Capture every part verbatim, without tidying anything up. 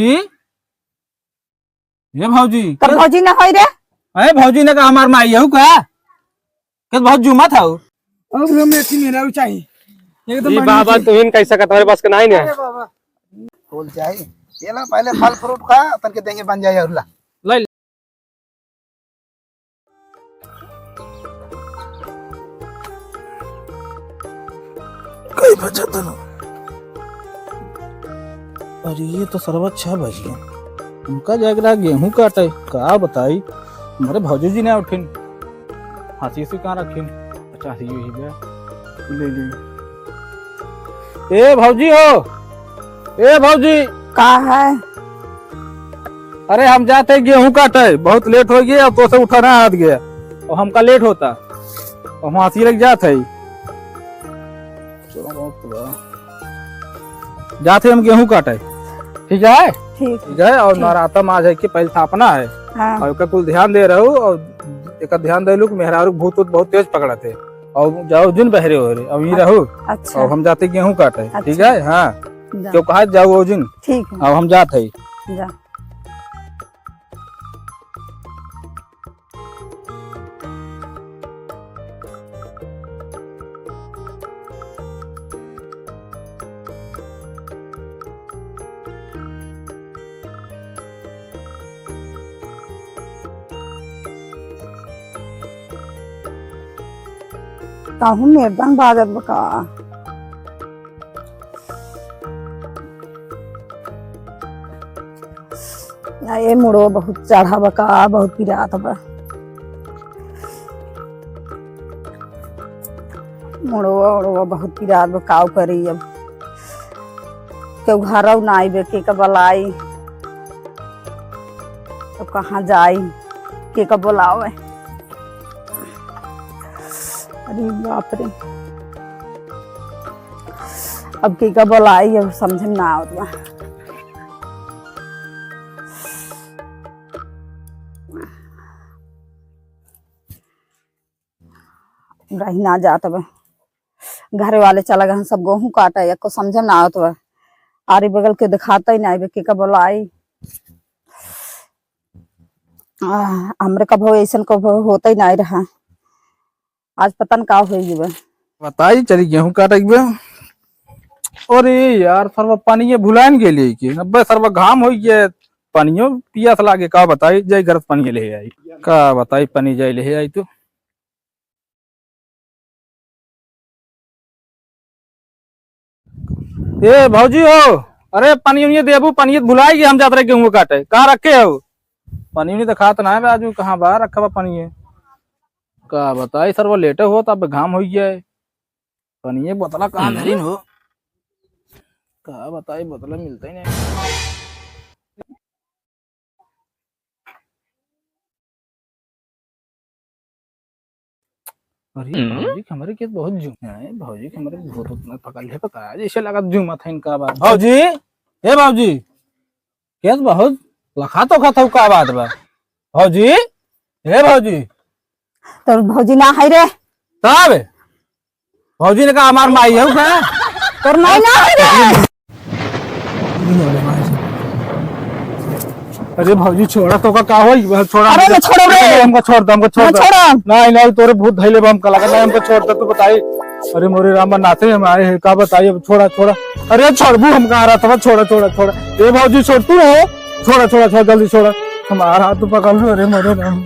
जी? ये भौजी, तोर भौजी ना होई रे? अरे भौजी ने कहा हमार माई हऊ का? के बहुत जुमत हऊ। अब हम ऐसी मेरा चाहिए। एकदम ई बढ़िया बाबा, चीज। तुहिन कैसा का तुम्हारे पास के नहीं ने? अरे बाबा। खोल जाए। ये ला पहले फल फ्रूट खा, तन के देंगे बन जाए और ला। ले ले। कई बजा तनु। अरे ये तो सरवा छह बज गए। उनका जागरा गेहूं काटे, का बताई? हमारे भौजी जी ने उठिन। हाथी से कहाँ रखिन? अच्छा, हाथी यही बे। ले ले। ए भौजी हो, ए भौजी। का है? अरे हम जाते गेहूं काटे, बहुत लेट हो गया, अब तो से उठा ना हाथ गया, और हमका लेट होता, और हम हाथी लग जात है। जाते हम गेहूं काटे, ठीक है? ठीक। ठीक है, और ठीक। नवराता में आज है कि पहले स्थापना है, हाँ। और एकर कुल ध्यान दे रहू, और एक ध्यान दे लू कि मेहरारू भूत वूत बहुत तेज पकड़त है, और जाओ दिन बहरे हो रहे, अब ये रहू, अच्छा। और हम जाते गेहूं काटे, अच्छा। ठीक है? हाँ, जा। क्यों कहा जाओ वो दिन, ठीक है। अब हम जात है। जा। काहू मेरदन बाजत बा का? ना, ये मुड़वा बहुत चढ़ा बा का, बहुत पिरात बा। मुड़वा उड़वा बहुत पिरात बा, काव करी अब। केहू घरौ ना आइबे, के का बोलाई, अब कहाँ जाई, के का बोलावे। अरे बाप रे, अब के का बोलाई, अब समझ में ना आवत बा। रही ना जात बा, घरे वाले चला गए, सब गेहूं काटे, एको समझ में ना आवत बा। आरी बगल के दिखाता ही ना, बे के का बोलाई। आ, हमरे कभो ऐसन कभो होता ही नहीं रहा। आज पता न का होई बा। बताई, चली गेहूं काटे के बा। अरे यार, सरवा पानिये भुलाइन गेली कि अबे सरवा घाम होई गया, पानियो पियास लागे, का बताई, जाई घर से पानी ले आई, का बताई, पानी जाई ले आई तू। ए भौजी हो, अरे पानी उनिये देबू, पानी भुलाई गए, हम जात रहे गेहूं काटे, कहाँ रखे हो? पानी उनिये देखात ना है बे, आजू कहाँ बा रखा बा पानी? का बताई सरवा, लेटे हो तब घाम हो गया है। पानी ये बोतला कहाँ धरिन हो? का बताई, बोतला मिलता ही नहीं। अरे हम्म? भौजी के हमरे केस बहुत जूम है, भौजी के हमरे भूत उतना पकड़ ले, पकड़ा जैसे लगा जूमा था इनका बात। भौजी, हे भौजी, केस बहुत लखा तो खाता का बात बा? भौजी, हे भौजी। तोर भौजी ना है रे। तब भौजी ने कहा हमार माई है का? तोर माई ना है रे। अरे भौजी छोड़ा, तो का, का होई? बस छोड़ा अरे हमका। मैं छोड़ो रे। अरे हमका छोड़ दे, हमका छोड़ मैं दे। छोड़ो। नहीं, नहीं, तोरे भूत धइले बा, हमका लगा, नहीं, हमका छोड़ दे, तू बताई। अरे मोरे राम, नाते हम आए हैं, का बताई, अब छोड़ा, छोड़ा। अरे छोड़बू हमका, आ रहा था, छोड़ा, छोड़ा, छोड़ा। ए भौजी छोड़ तू हो, छोड़ा, छोड़ा, छोड़ा, जल्दी छोड़ा। हमारा हाथ पकड़ लो, अरे मोरे राम।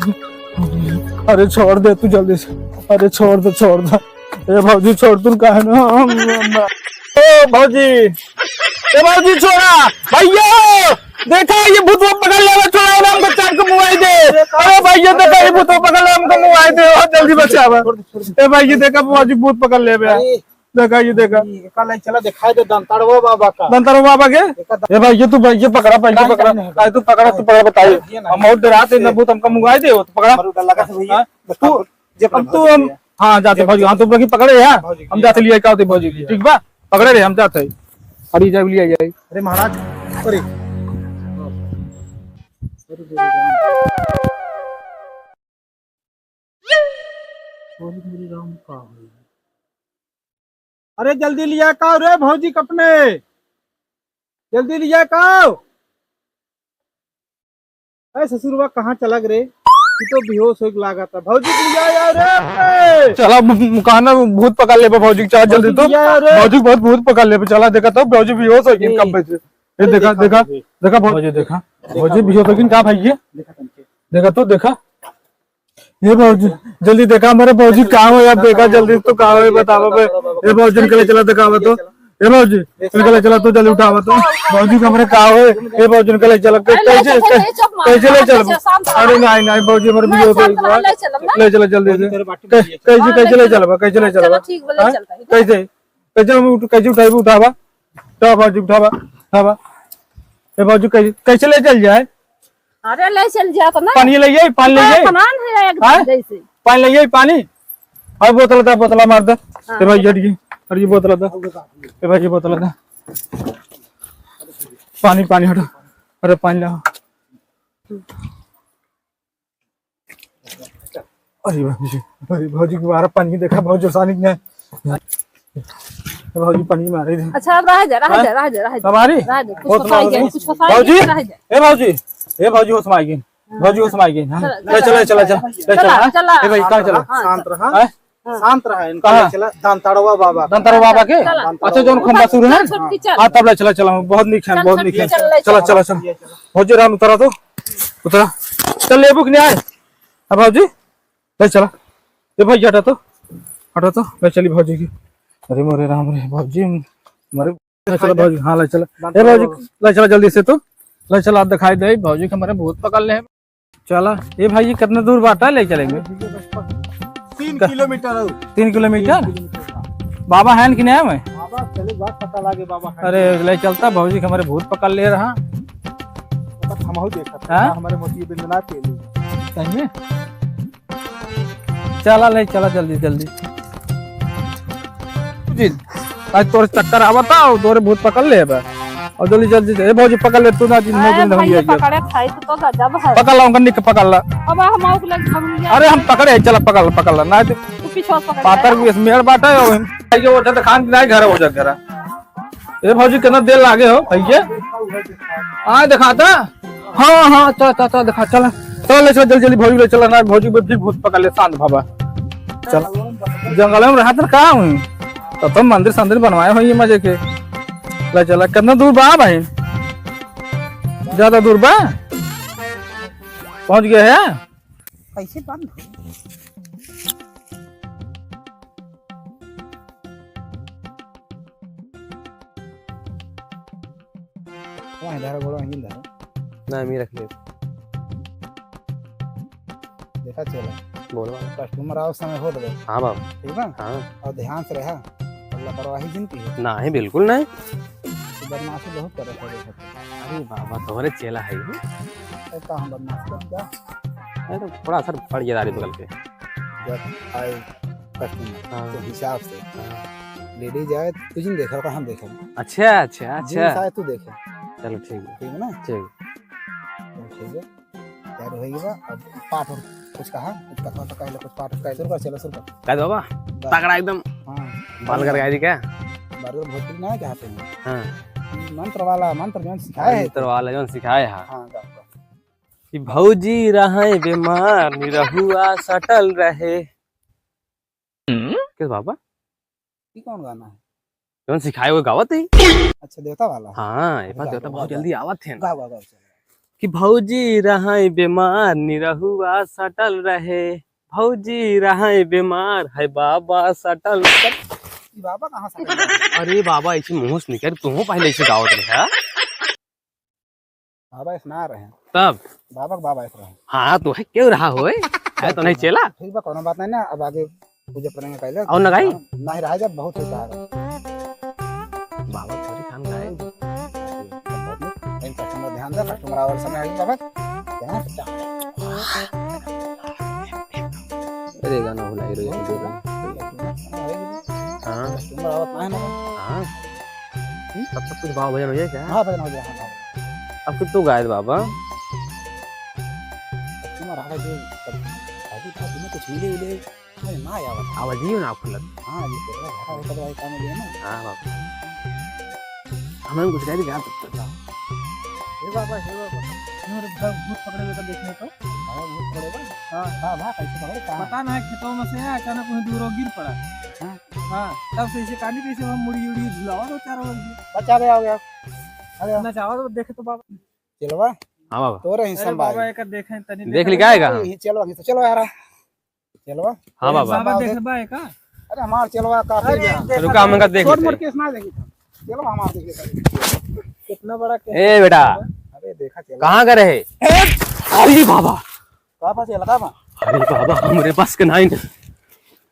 अरे छोड़ दे तू जल्दी से, अरे छोड़ दे, छोड़ दे। ए भौजी छोड़ तू, काहे ना हम, हम ना। ओ भौजी, ए भौजी छोड़ा, भैया देखा ये भूत पकड़ ले, छोड़ा ना हमको, चाट के मुआई दे। अरे भैया देखा ये भूत पकड़ ले, हमको मुआई दे, और जल्दी बचावा। ए भाई ये देखा भौजी भूत पकड़ ले बे। अरे। देखा ये देखा। ये का लाई चला दिखाई दे दंताड़वा बाबा का। दंताड़वा बाबा के? देखा द- ए भाई ये तू भाई ये पकड़ा, भाई ये नहीं, पकड़ा। नहीं, नहीं। भाई तू पकड़ा, तू पकड़ा बताइए। ये नहीं। हम बहुत डराते हैं, ये भूत हमका मुआई दे, वो तो पकड़ा। मरुदा लगा था भैया। हाँ? बस तू पकड़। जे हम पकड़ तू हम, भैया। हाँ, जाते भौजी, हाँ, तुम लोग ही पकड़े हैं, भौजी हम की जाते लिए का होते भौजी की, ठीक बा? पकड़े रहे, हम जाते हैं। अरे, जाए, लिए जाए। अरे महाराज, अरे। अरे, मेरे राम। अरे, मेरे राम, का हो? अरे, जल्दी लिया का रे भौजी कपने, जल्दी लिया का। अरे ससुरवा कहाँ चलग रे? ई तो बेहोश होइक लागत है। भौजी, तू जा यार रे। चला, म-, म-, कहा ना भूत पकड़ लेबा भौजी के, चला जल्दी तो। भौजी, तू जा रे। भौजी बहुत भूत पकड़ लेबा, चला देखा तो भौजी बेहोश होइगी ए, कब से। ये देखा, देखा, देखा। देखा भौजी, देखा। देखा भौजी भौजी। बेहोश होइगी का भाई ये? देखा तनके। देखा तो, देखा। ये भौजी, जल्दी देखा, हमरे भौजी का होय, अब देखा जल्दी तो का होय, बतावा बे। ये भौजी, इनके ले चला, देखावा तो। ये भौजी, इनके ले चला, तू जल्दी उठावा तो। भौजी, हमरे का होय? ये भौजी, इनके ले चला, कै-, कैसे, कै-, कैसे ले चलबा? अरे नहीं, नहीं, भौजी, हमरे भी होत है। ले चला जल्दी से। कै-, कैसे, कैसे ले चलबा? कैसे ले चलबा? हाँ? कैसे? कैसे हम उठ-, कैसे उठाइबा, उठावा? उठावा भौजी, उठावा, उठावा। ए भौजी, कैसे, कैसे ले चल जाए? अरे ले चल जात ना। पानी ले आई, पानी ले आई। फनान है एकदम हाँ? जैसे। पानी ले आई, पानी। अरे बोतल दा, बोतल मार दे। हाँ। ए भाई, ये, अरे ये बोतल दा। ए भाई, ये बोतल दा। पानी, पानी हटो। अरे पानी लाओ। अरे भौजी, अरे भौजी, दोबारा पानी देखा, भौजी, सानी के नहीं। भौजी, पानी मारे दे। अच्छा, रह जा, रह जा, हाँ? रह जा, रह जा। हमारी? रह जा, कुछ बहुत होता है, मार कुछ होता है, भौजी? रह जा। ए भौजी, ए भौजी, होश में आ गई। भौजी, होश में आ गई, हाँ। चला, ले चला, चला, चला, ले चला, चला, हाँ? चला। ए भाई, कहाँ चला? हाँ, शांत रहा। हैं? शांत रहा, इनका कहाँ? ले चला, दांताड़वा बाबा। दांताड़वा बाबा के? चला। अच्छा, जौन खंबा शुरू है? चल, छोटकी, चल। हाँ, तब ले चला, चला, बहुत नीक है, चल, बहुत नीक है। चल, ले चला, चला। चला, चला। भौजी राम उतारा तो, उतारा। चल, लेबू कि नहीं आए? अब भौजी, ले चला। ए भाई, हटा तो, हटा तो, ले चली भौजी की। अरे मोरे राम रे, भौजी, मरे। ले चला भौजी, हाँ, ले चला। ए भौजी, ले चला जल्दी से तो, ले चला, दिखाई दे भौजी के, हमरे भूत पकड़ ले। चला, ए भाई, ये कितना दूर बाटा, ले चलेंगे। तीन का-, किलोमीटर है। तीन किलोमीटर? तीन किलोमीटर का। बाबा हैं कि नहीं में? बाबा, चले, बात पता लागे, बाबा हैं। अरे, ले चलता, भौजी के हमरे भूत पकड़ ले रहा। मतलब, हम हो देखत हैं, हाँ? हमारे मोती बिंदना के लिए। सही में? चला ले, चला जल्दी, जल्दी। जी, आज तोरे चक्कर आवता और तोरे भूत पकड़ ले बा। और जल्दी, जल्दी, ए भौजी पकड़ ले तू ना, जिन अरे मोबिल धमकी भैया, आई है। पकड़े खाई तो, तो गजब है। पकड़ ला, उनका निक पकड़ ला। अब हम आउक लग हम अरे हम पकड़े, चला पकड़ ला, पकड़ ला। ना तो तू पीछे पकड़ पातर ले। भी इसमें बाटा है, और हम ये वो तो खान की ना घर हो जा घर। ए भौजी, कितना देर लागे हो भैया? आए दिखाता। हाँ, हाँ, चल, चल, चल, दिखा, चल। चल, ले चल, जल्दी, जल्दी, भौजी, ले चल, ना, भौजी, फिर भूत पकड़ ले, शांत बाबा। चल, जंगल में रहत न का हुई? तो, तो मंदिर संदिर बनवाए हुई मजे के। ले चला, कितना दूर बा भाई? ज्यादा दूर बा? पहुँच गए हैं? कैसे बंद हो? वहीं धरा, गोड़ा वहीं धरा। ना, हम ही रख ले। देखा चेला। बोल बाबा। Customer आओ समय हो देवे। हाँ बाबा। ठीक बा? हाँ। और ध्यान से रहा। और लापरवाही जिन की है। नाही, बिल्कुल नाही। तू बदमाशी बहुत करत है, देखत है। अरे बाबा, तोहरे चेला है ये। अरे का हम बदमाशी करत क्या? अरे तो थोड़ा असर पड़ गया दाढ़ी बगल पे। जब आए customer, हाँ। तो हिसाब से। हाँ। Ladies आए, तू जिन देखा, हम देखें। अच्छा, अच्छा, अच्छा। Gents आए, तू देखे। चलो, ठीक है। ठीक है ना? ठीक। चलो, ठीक है। तैयार हो गई बा। अब पाठ और कुछ कहा, कुछ कथा तो कहले, कुछ पाठ और कह, शुरू कर, चलो, शुरू कर। कह दो बाबा, बस। तगड़ा एकदम। हाँ। बाल कर गाय जी क्या? बाल कर भोजपुरी ना चाहते हैं। हाँ। मंत्र वाला, मंत्र जौन सिखाए है। मंत्र वाला जौन सिखाए है। हाँ, गाओ, गाओ। कि भौजी रहे बीमार, निरहुआ सटल रहे। हम्म? किस बाबा? ई कौन गाना है? जौन सिखाए वो गावत है। अच्छा, देवता वाला? हाँ, ये अरे बात गाओ, देवता गाओ, बहुत गाओ। जल्दी आवत है। गाओ, गाओ, गाओ, चलो। कि भौजी रहे बीमार, निरहुआ सटल रहे। भौजी रहे बीमार, है बाबा सटल। ई बाबा कहाँ से आ गया? अरे बाबा, ऐसे मुंह से निकल, तू पहले ऐसे गावत रहे, हाँ? बाबा ऐसे ना रहे। तब? बाबा के बाबा ऐसे रहे। हाँ, तो है क्यों रहा होए? है तो नहीं चेला? ठीक बा, कोनो बात नहीं ना, अब आगे पूजा करेंगे पहले। और ना गाई? नहीं रहा जब बहुत होता है। बाबा थोड़ी खान गाए। इन customer ध्यान दे, customer आवे समय आई बाबा। क्या? अरे गाना भुलाई रही है। हाँ। Customer आवत ना है ना। हाँ। तब तक कुछ भाव भजन हो जाए क्या? हाँ, भजन हो जाए, हाँ, हाँ। अब कुछ तो गाए बाबा। तुम्हारा आवाज जो, अभी था, तुम्हें कुछ मिले, मिले, अरे ना यार। आवाज ही ना खुलत। हाँ, ये तो है, घर का भाई काम हो गया ना। हाँ बाबा। हमें कुछ गाए भी गा सकते थे। हे बाबा, हे बाबा। क्यों रे, भूत पकड़े बेटा, देखने को? हाँ, भूत पकड़े बा? हाँ। हाँ, हाँ, कैसे पकड़े? कहाँ? पता ना, खेतों में से है, अचानक वहीं दूर गिर पड़ा। हाँ। हाँ, तब से इसे कहानी कैसे हम मुड़ी उड़ी झुलावा दो चारों ओर। बच्चा आ गया, आ गया। आ गया। नचावा दो, देखे तो बाबा। चेलवा। हाँ बाबा। तो रही अरे संभाल। बाबा, एक देखें तनी देख देखा ली तो। का है कहाँ? ये चेलवा, ये तो चेलवा यार। चेलवा। हाँ बाबा। बाबा देख। देख बा का? अरे हमार चेलवा काफी अरे बा। देख रुका, हम इनका देख छोट लेते मोट हैं। केस ना देखी था। चेलवा हमार देख लेता है। कितना बड़ा केस ए है बेटा। अरे देखा चेलवा। कहाँ गए रहे? ए, अरे बाबा। का बा चेलवा, का बा? अरे बाबा, हमरे बस के नाई नहीं।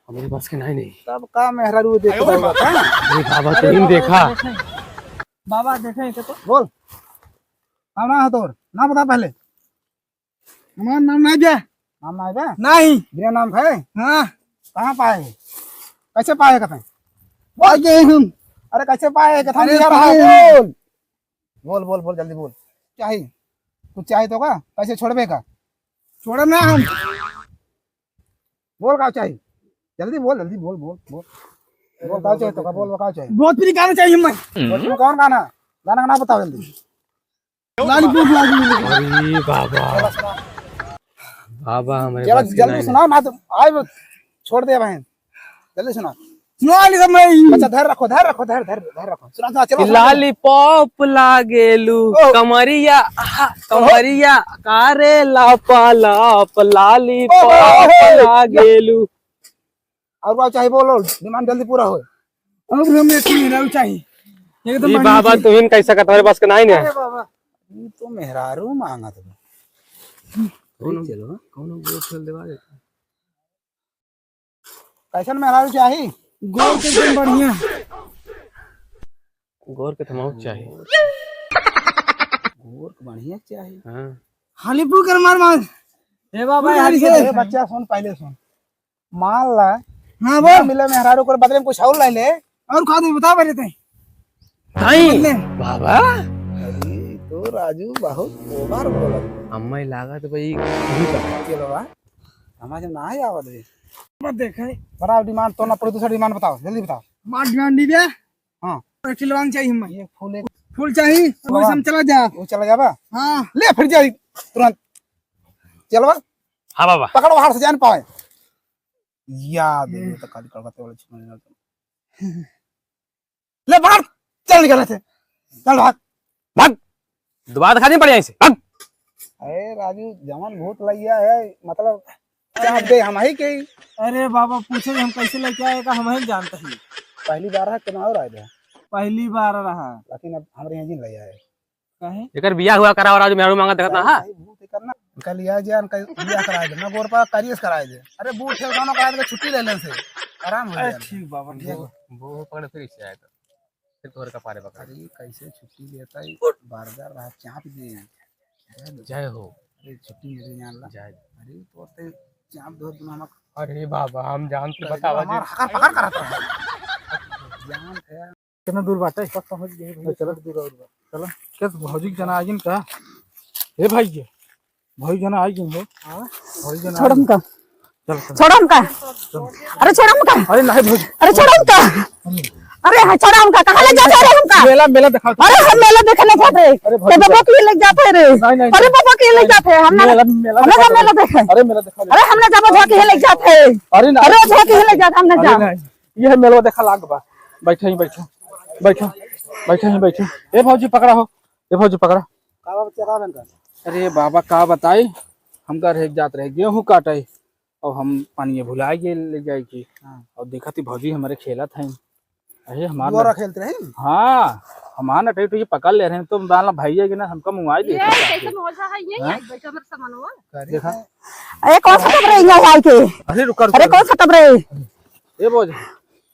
हमरे बस के नाई नहीं। तब का मेहरारू देख रहा बा, का? अरे बाबा, अरे तुम बाबा, देखा। देखें। बाबा देखें, के तो। बोल। कौन है तोर? ना बता पहले। हमार नाम नाई बा। नाम नाई बा? नाई। बिना नाम है? हाँ। कहाँ पाए है? कैसे पाए है कथे? बोल। पाए गए हम। अरे कैसे पाए है कथे? अरे यार, पाए हाँ, हैं। बोल। बोल, बोल, बोल, जल्दी बोल। चाही। कुछ चाही तो का? कैसे छोड़बे का? छोड़ब ना हम। बोल का चाही? जल्दी बोल, जल्दी बोल, बोल, बोल। बोल का चाही तो का? बोल का चाही? भोजपुरी गाना चाहिए हमें। भोजपुरी कौन गाना? गाना का नाम बताओ जल्दी। लालीपॉप लागे। अरे बाबा। बाबा, हमरे चलो, बस के जल्दी नाई सुनाओ, ना तो आए छोड़ दे बहन। जल्दी सुनाओ। सुना ली सब मैं। अच्छा, धर रखो, धर रखो, धर, धर, धर रखो। सुना, सुना, चलो, कि सुना, सुना। लालीपॉप लागेलू, ओ। कमरिया, आहा, कमरिया, कारे लापा लाप, लालीपॉप ओ, ओ, ओ, ओ। लागेलू। और का चाही बोलो, डिमांड जल्दी पूरा होए। अब हम एक मेहरारू चाही। एकदम ई बढ़िया बाबा चीज। तुहिन कैसा कहत, हमरे बस के नाई ने। अरे बाबा, ई तो मेहरारू मांगत बा। कौनो, चलो, कौनो गोर ठेल देवा देता। कैसन मेहरारू चाही? गोर के एकदम बढ़िया। गोर के थमाऊ चाही। गोर के बढ़िया चाही। हाँ। हाली फूल कर मार मार। ए बाबा, फूल हाली गाड़ी से। ए बच्चा सुन, पहले सुन। मान ला, हाँ, ना बोल। मिले मेहरारू को बदले में कुछ और लाई ले। और का दे बता पहले ते। ताई। बदले। बाबा। अरे तो राजू बहुत ओवर बोलत। अम्मा लागत भाई। चलो बा। समझ में ना आवत बे। मत देखे। बड़ा डिमांड तो ना पड़े, दूसरा डिमांड बताओ, जल्दी बताओ। हमार डिमांड दी बे। हाँ। एक ठिलवान चाहिए हमें। ये फूल एक फूल चाहिए, वो बाबा। हम चला जा। वो चला जाबा? हाँ। ले फिर जाई तुरंत। चलवा। हाँ बाबा। पकड़ बाहर से जान पावे। याद है, हम्म। ये तो काली कलकत्ते वाले छुपने लगे। ले भाग, चल निकल से, चल भाग, भाग। दोबारा दिखा नहीं पड़े ऐसे, भाग। अरे राजू, जवान भूत लैया है, मतलब, चाप दे हम ही के। अरे बाबा, पूछे हम कैसे लेके आए का, हम ही जानते हैं। पहली बार है, कितना और आए थे? पहली बार रहा। लेकिन अब हमारे यहाँ जिन लैया है। काहे? एकर बियाह हुआ करा और आज मेहरू मांगा देखत ना, हाँ? भाई, भूत एकर ना, इनका लिया जे, इनका बियाह कराए दे, ना गोर पर करियस कराए दे। अरे, बूढ़ ठेल गाना कराए दे, छुट्टी ले लेन से, आराम हो अरे, जाए। ठीक बाबा, ठीक। वो पकड़ फिर से आएगा, फिर तोहरे कपारे पकड़। अरे, कैसे छुट्टी लेता है, बर्गर रहा, चाप दे। जय हो। अरे, छुट्टी मिल जान ला। जय। अरे, तो ते चाप दो, तुम हम अरे बाबा, हम जान के अरे, बतावा हमार जी। हकर पकड़ करत रहा। जान है। कितना दूर बाटे? बस पहुँच गए भैया, चलो। थोड़ी दूर और बा। चलो। क्या भौजी के जना आगिन का? ए भाई जी, भौजी जना आगिन हो। हाँ? भौजी जना छोड़ आगिन। हमका। चल, चल। छोड़ हमका। चल। अरे छोड़ हमका। अरे नहीं भौजी। अरे छोड़ हमका। अरे हाँ, छोड़ हमका। कहाँ ले जाते रे हमका? मेला, मेला दिखा। अरे हम मेला देखे नहीं जाते। अरे भौजी, तो बाबा के ले जाते रे। नहीं, नहीं, अरे नहीं। बाबा के ले जाते। हम ना, मेला, मेला हम ना दिखा। मेला देखे। अरे मेला दिखा। अरे हम ना जाबो, बाबा के ले जाते। अरे ना। अरे बाबा के ले जाते, हम ना अरे जाओ। नहीं। यह मेलवा देखा लाग बा। बैठे ही बैठे। बैठे। बैठे ही बैठे। ए भौजी पकड़ा हो। ए भौजी पकड़ा। का बाबा चला रहे का? अरे बाबा का बताई, हम घर एक जात रहे गेहूं काटे और हम पानी भुला गए ले जाए की। हाँ। और देखा थी भौजी हमारे खेलत हैं। अरे हमार दुआरा लग- खेलते रहे? हाँ, हमार नटई टुई पकड़ ले रहे हैं, तो बाला भैया के ना हमका मुआई दे ये सकता है। कैसन ओझा है ये? हाँ? आज बैठा मेरे सामने। देखा। ए, कौन सा तब रे यहाँ आए के? अरे रुक, रुक, अरे रुक। कौन सा तब रे? ए बोझ,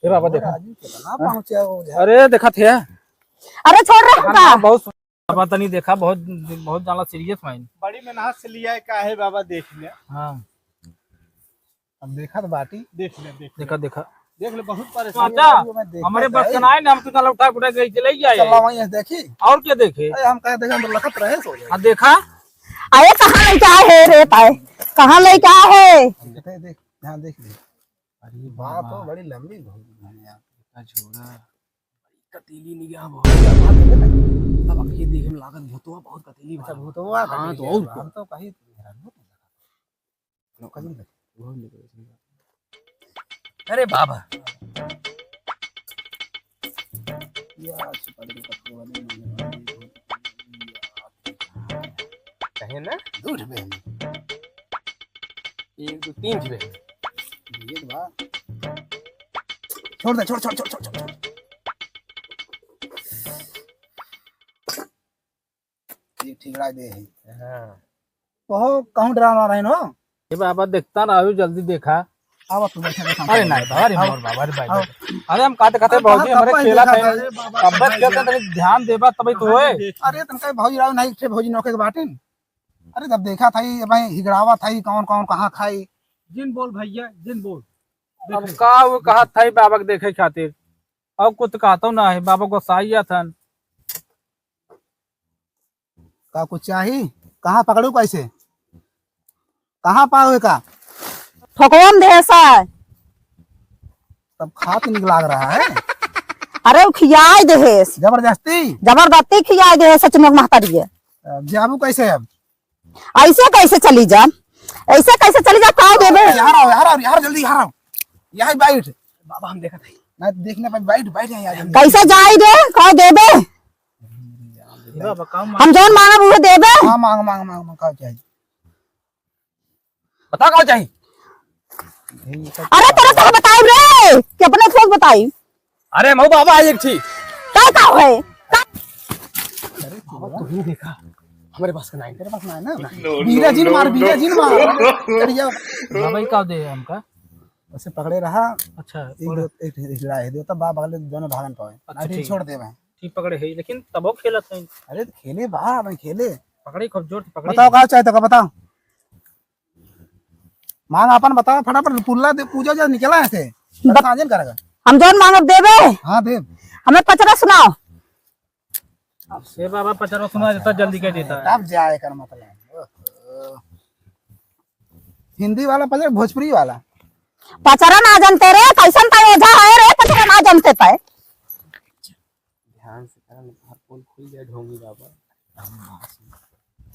ए बाबा देखा। राजू कितना पहुंचा ओझा। अरे देखा थे। अरे छोड़ रहे हम का? बहुत पता नहीं देखा, बहुत, बहुत ज्यादा सीरियस माइंड। बड़ी मेहनत से लिया है, का है बाबा, देख लिया। हाँ। अब देखा तो बाटी। देख ले, देख ले। देखा, देखा। देख ले, बहुत परेशान चाचा, है, मैं देखा हमारे बस का नहीं, हम तो साला उठा उठा के चले ही आए। चला वहीं है, देखी। और क्या देखे? अरे, हम कहे देखे, हम तो लखत रहे सो जाए। हाँ, देखा। अरे, कहाँ लेके आए है रे ताए? कहाँ लेके आए है? देख, देख, ध्यान देख ले। अरे बात बाबा। तो बड़ी लंबी बहुत है यार। का छोड़ा। कतीली निगाह बहुत ज्यादा है। तब ये देखे में लागत भूतवा बहुत कतीली अच्छा, बा। भूतवा हाँ, कतीली तो बा। और हम तो कहीं अरे बाबा। कहे ना? दू ठे बहन। एक, दो, तीन ठे बहन। ये तो बा। छोड़ दे, छोड़, छोड़, छोड़। ये ठीक राय दे है। हाँ। ओहो, कहूँ डरावना रहे न हो? ए बाबा, देखता ना, अभी जल्दी देखा। आवा तू बैठा, बैठा। अरे नहीं बाबा, अरे आवा। मोर बाबा, अरे भाई, आवा। अरे हम का देखत है, आवा, भौजी, कहाँ, हमरे कब खेला देखा थे। था? अरे बाबा, कब खेलते हैं, तनी ध्यान देबा, तबे तो होए। अरे, तनका भौजी राव नहीं, एक ठे भौजी नौके के बाटिन। अरे, जब देखा था, ये भाई हिगड़ावा था, ये कौन, कौन कहाँ खाई। जिन बोल भैया, जिन बोल। अब देखे। का वो कहा था, बाबा के देखे खातिर। अब कुछ कहतो ना है, बाबा गोसाइया थन। का कुछ चाही? कहाँ पकड़ू कैसे? कहाँ पावे का? ठोकवा में देहेस है। तब खात निक लाग रहा है। अरे, उ खियाई देहेस। जबरदस्ती? जबरदस्ती खियाई देहेस, सचमुख महतारी है। अब जाबू कैसे अब? ऐसे कैसे चली जा? ऐसे कैसे चली जा? का देबे? यहाँ आओ, यहाँ आओ, यहाँ जल्दी यहाँ आओ। यहाँ बैठ। बाबा, हम देखत हई। ना देखने पर बैठ, बैठ यहाँ, यहाँ जल्दी। कैसे जाई रे? का देबे? बाबा, का मांग- हम जौन मांगब उहे देबे। हाँ, मांग, मांग, मांग, मांग, का चाही? बताओ, का चाही? अरे, तोरा का बताई रे? कि अपने सोच बताई? अरे, मऊ बाबा, एक ठीक। का, का है? का? अरे, बाबा, तू ही देखा। हमरे पास का नहीं। तेरे पास ना है ना? बीरा जी ने मार, बीरा जी ने मार। चढ़ जाओ। बाबा, ये का दे हमका? उसे पकड़े रहा। अच्छा, एक पकड़े। दो, एक, एक हिला है, दो तब बा-, बगले दोनों भागन पावे। अच्छा, ना, ठीक। छोड़ दे भाई। ठीक पकड़े है, लेकिन तबो खेलत है। अरे, तो खेले बा, मैं खेले। पकड़े खूब जोर से पकड़े। बताओ, का चाहे तो का बताओ। मांग आपन बताओ फटाफट, पुल्ला दे, पूजा जा निकला है से। बत- साजन करेगा। हम जौन मांगब देबे। हाँ, देब। हमें पचरा सुनाओ। ए बाबा, पचरा सुना देता, जल्दी कह देता। तब जाए कर मतलब। ओहो। हिंदी वाला पचरा, भोजपुरी वाला? पचरा ना जानते रे, कैसन तै ओझा है रे, पचरा ना जानते तै। ध्यान से करा, नहीं तो हर पोल खुल जाए, ढोंगी बाबा।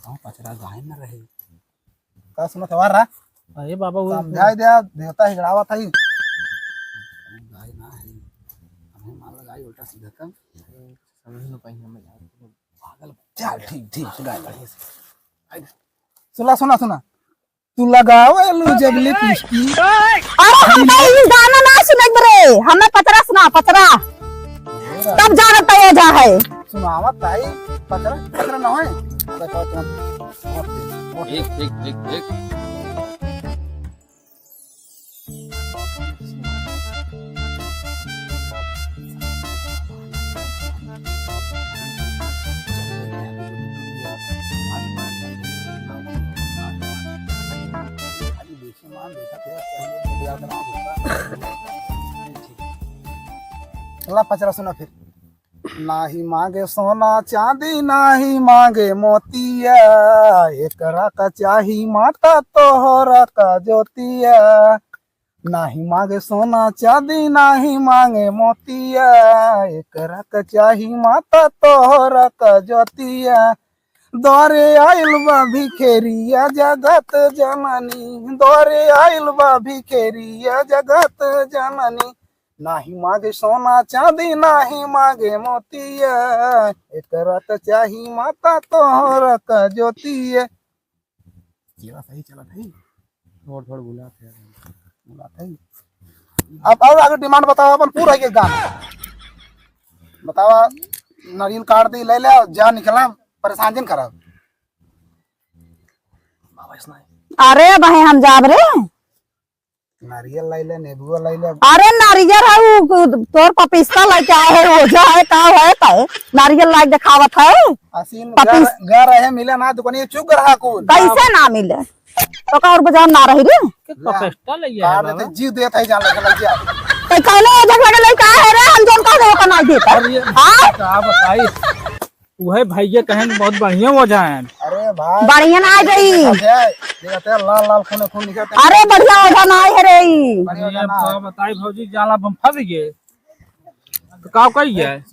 हम पचरा गाय न रहे। का सुनत हवा रा? अरे बाबा, वो समझाई दिया, देवता हिगड़ावा था ही। गाय ना है, हमें मार लगाई उल्टा सीधा तब। समझ न पाई हमें यार। पागल, चल, ठीक, ठीक, सुना बढ़िया से। सुना, सुना, सुना। तू लगावे लू जब लिपस्टिक। अरे हम नहीं, ई गाना ना सुने रे, हमें पचरा सुना, पचरा। तब जानत है ओझा है। सुनावत है, पचरा, पचरा ना होए। ठीक, ठीक, ठीक, ठीक। चला पचरा सुना फिर। नाही मांगे सोना चांदी, नाही मांगे मोतिया, एकरा का चाही माता तोहरा का ज्योतिया। नाही मांगे सोना चांदी, नाही मांगे मोतिया, एकरा का चाही माता तोहरा का ज्योतिया। द्वारे आइल बा भिखेरिया जगत जननी, द्वारे आइल बा भिखेरिया जगत जननी। नाही मांगे सोना चांदी, नाही मांगे मोतिया, एकरा त चाही माता तोहरा का ज्योतिया। केरा सही चलत है। थोड़ थोड़ बुलात है। बुलात है। अब और आगे डिमांड बताओ अपन पूरा एक एक गाना। बतावा, नारियल काट दी, ले ले, जा निकला, परेशान जिन खराब। बाबा इसना है। अरे भाई हम जाब रे। नारियल लाई ले, नींबू लाई ले। अरे नारियल है, उ, उ, तोर पपिस्ता लेके आए है, ओझा है, का है, का है? नारियल लाइके देखावत है। असीन पपिस- गर, गर है, मिले ना दुकान, ये चुग रहा कुल। कैसे ना मिले? तो का और बाजार ना रही रे? के पपिस्ता ले आए कार बाबा। देते, जीव देत है, जान लगे, लग जा। तो कौनो ओझा लगे लेके आए है रे, हम जौन का देवे का ना देता। अरे ये हाँ? का बताई? उहे भैया कहें बहुत बढ़िया ओझा हैं। अरे भाई, बढ़िया ना आ गई। देखते हैं, देखते हैं, लाल लाल खून खून निकलते हैं। अरे बढ़िया ओझा ना आए है रे ई। बढ़िया ओझा ना आए। का बताई भौजी, जाला बम फंस गए। तो का कही है?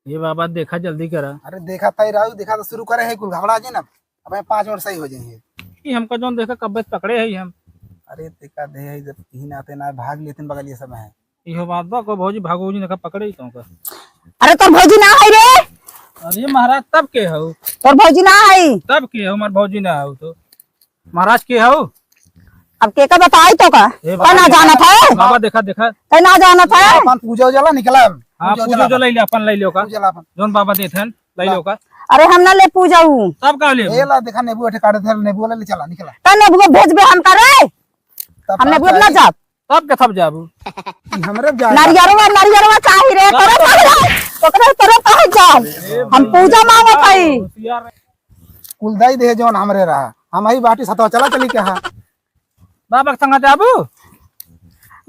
ए बाबा, देखा, जल्दी करा। अरे देखा तई राऊ, देखा तो शुरू करे है, कुल घबड़ा जे ना, अब पाँच मिनट सही हो जाए। ई हमका जौन देखा कब्बे से पकड़े है हम। अरे देखा दे है, जब कहीं आते ना भाग लेते बगलिए सब है। इहो बात बा, को भौजी भागो जी ना पकड़े ही तो का। अरे तोर भौजी ना है रे। अरे महाराज, तब के हो? तोर भौजी ना है। तब के हो, हमार भौजी ना हो तो। महाराज के हो? अब के का बताई तो का? ए तै ना बाबा, जानत है? बाबा देखा, देखा। तै ना जानत है? अपन पूजा उजा ला निकला। हाँ, पूजा पूजा उजा ला। ले ले, अपन ले लियो का। पूजा ला अपन। जौन बाबा देत हन, ले लियो का। अरे हम ना ले पूजा ऊ। तब का ले? ए ला देखा, नेबू अठे काटे थे, नेबू वाला ले चला, निकला। तै नेबू भेजबे हम का रे? तब हम का नेबू ना करी? जाब। तब के तब जाबू? ई हमरे जाए। नरियरवा, नरियरवा चाही रे, तोरे कहे जाए, ओकरे तोरे कहे जाए। हम पूजा मांगत हई। कुल दाई दे जौन हमरे रहा, हम ही बाटी सतवा चला चली के हाँ। बाबा के संग जाबू?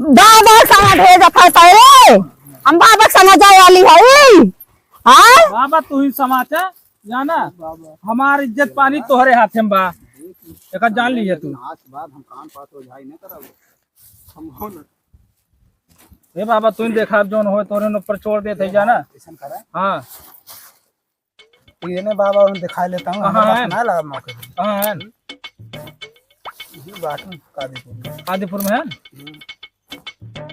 बाबा के संग भेजत है तोरे, हम बाबा के संग जाए वाली हई। हाँ? बाबा तू ही समाचा, जाना, हमार इज्जत पानी तोहरे हाथे में बा, एका जान लिहे तू। आज के बाद हम कान पास हो जाई नहीं करब। हम हो ना। ए बाबा, तू ही देखा, जौन होए तोरे न ऊपर छोड़ देत है, जाना। ऐसन करा। हाँ। ये ने बाबा, उन दिखा लेता हूँ, कहाँ हमारे पास है? ना लगा मौके पे। कहाँ है? ये बात में कादीपुर में। कादीपुर में है? हम्म।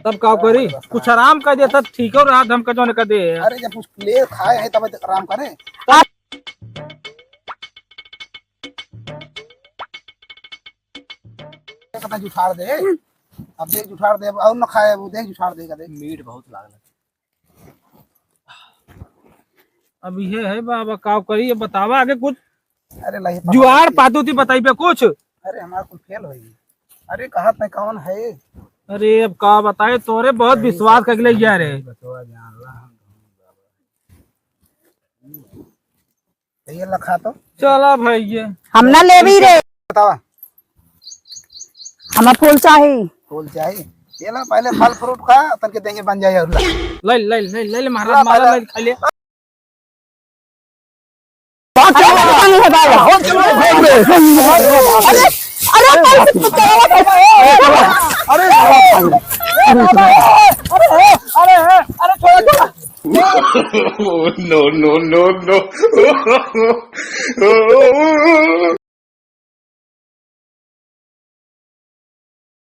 तब का करी? बस कुछ आराम कर देता, ठीक हो रहा, धमका जौन कर दे। अरे, जब कुछ ले खाए है, तब आराम करे। कितना जुठार दे, अब देख जुठार दे, अब और न खाए, वो देख जुठार देगा, देख। मीठ बहुत लागल। अब ये है बाबा, का करी, ये बतावा आगे कुछ। अरे लाई, जुआड़ पादू थी बताई पे कुछ। अरे हमारा कुल फेल होई। अरे कहत नहीं कौन है? अरे अब का बताए, तोरे बहुत विश्वास कर ले यार है। बचवा जान ला हम। ये लखा तो। चला भाई ये। हम ना लेबी रे। बतावा। हमें फूल चाही। फूल चाही। ये ला पहले फल फ्रूट खा, तन के देंगे बन जाए और ला। ले, ले, ले, ले, ले, महाराज, ला, माला पहले। ले, खा ले। बहुत चलो, चलो, चलो, चलो। अरे, अरे, अरे, अरे, अरे, अरे, अरे, अरे, छोड़ो, छोड़ो। No, no, no, no।